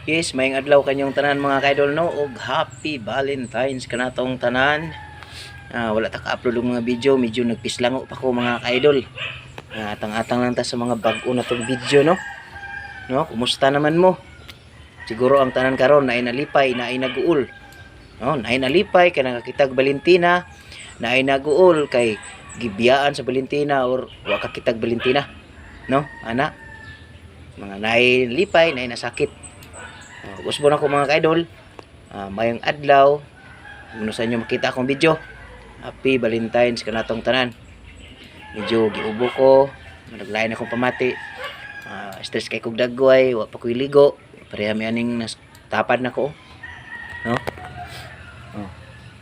Yes, maayong adlaw kanyong tanan, mga kaidol, no, ug happy Valentine's kanatong tanan. Wala ta ka-upload og mga video, medyo nagpislango pa ko, mga kaidol. Atang-atang lang ta sa mga bag-o na tong video, no. No, kumusta naman mo? Siguro ang tanan karon naay nalipay, naay naguol. No, naay nalipay kay nakakitag Valentina, naay naguol kay gibiyaan sa Valentina or wa kakitag Valentina. No, ana. Mga naay lipay, naay nasakit. Gusto na ko, mga kaidol. Mayong adlaw. Kung sa inyo makita akong video. Happy Valentine's kanatong tanan. Medyo giubo ko. Naglain akong pamati. Stress kay kog dagway, wa pa ko'y ligo. Pareha mi aning nas tapad na ko. No? Oh.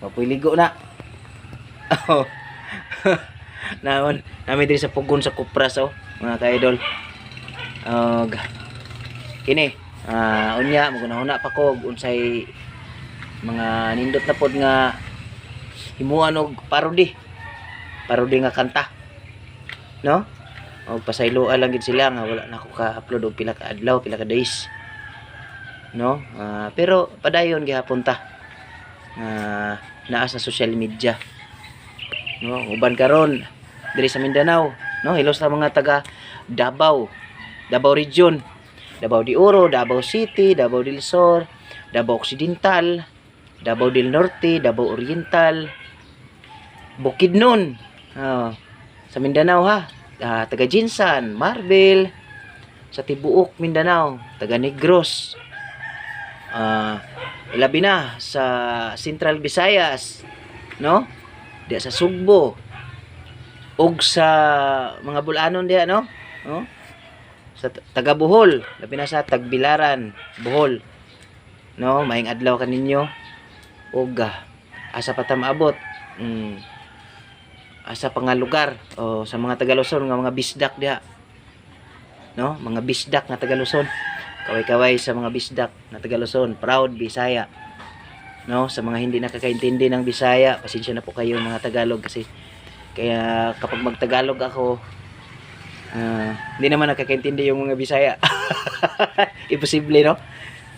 Wa po'y ligo na. Oh. Naon, namin diri sa pugon sa Kupras, oh, mga kaidol. Og kini, unya magunahuna pa ko og unsay mga nindot na pod nga himuan og parody. Parody nga kanta. No? Og pasayloa lang gid sila nga wala na ako ka-upload og pila ka adlaw, pila ka days. No? Pero padayon gihapon ta. Naa sa social media. No, uban karon diri sa Mindanao, no? Hello sa mga taga Davao, Davao Region, Davao de Oro, Davao City, Davao del Sur, Davao Occidental, Davao del Norte, Davao Oriental, Bukidnon, oh, sa Mindanao ha, taga GenSan, Marbel, sa tibuok Mindanao, taga Negros, ilabi na sa Central Visayas, no? Diya sa Sugbo, ug sa mga Bulanon diya, no? No? Sa taga Bohol, labi na sa Tagbilaran, Bohol. No, maayong adlaw kaninyo. Ug asa pa ta maabot? Asa pa nga lugar o sa mga taga Luzon nga mga bisdak diha. No, mga bisdak nga taga Luzon. Kaway-kaway sa mga bisdak nga taga Luzon, proud Bisaya. No, sa mga hindi nakakaintindi ng Bisaya, pasensya na po kayo, mga Tagalog, kasi kaya kapag magtagalog ako, hindi naman nakakaintindi yung mga Bisaya. Imposible, no?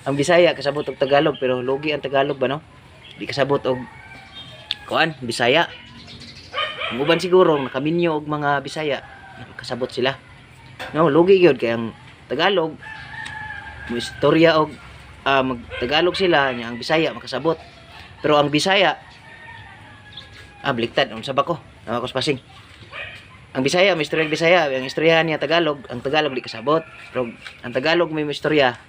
Ang Bisaya kasabot og Tagalog, pero lugi ang Tagalog ba, no? Di kasabot og kuan, Bisaya. Ang uban siguro nakaminyo og mga Bisaya, kasabot sila. No, lugi gyud kay ang Tagalog mo istorya og mag Tagalog sila nya ang Bisaya makasabot. Pero ang Bisaya, baliktad, unsa ba ko? Nawa ko sa pasing. Ang Bisaya, may istorya ang Bisaya, ang istorya niya Tagalog, ang Tagalog di kasabot. Pero ang Tagalog may istorya.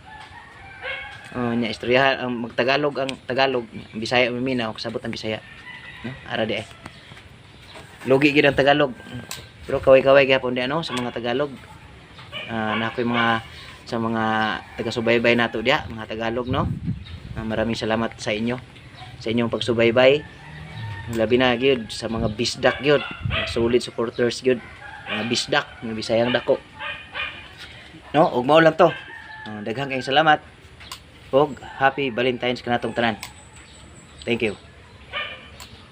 Oh, nya istorya ang magtagalog ang Tagalog, ang Bisaya maminaw, kasabot ang Bisaya. No? Ara di eh. Lugi gid ang Tagalog. Pero kaway-kaway gyapon di ano sa mga Tagalog. Na ako'y mga sa mga taga-subaybay nato diha, mga Tagalog, no. Maraming salamat sa inyo sa inyong pagsubaybay. Labi na gyud sa mga bisdak gyud, mga solid supporters gyud, mga bisdak, mga Bisayang dako. No, ug mao lang to. Daghang kayong salamat. Ug happy Valentine's kanatong tanan. Thank you.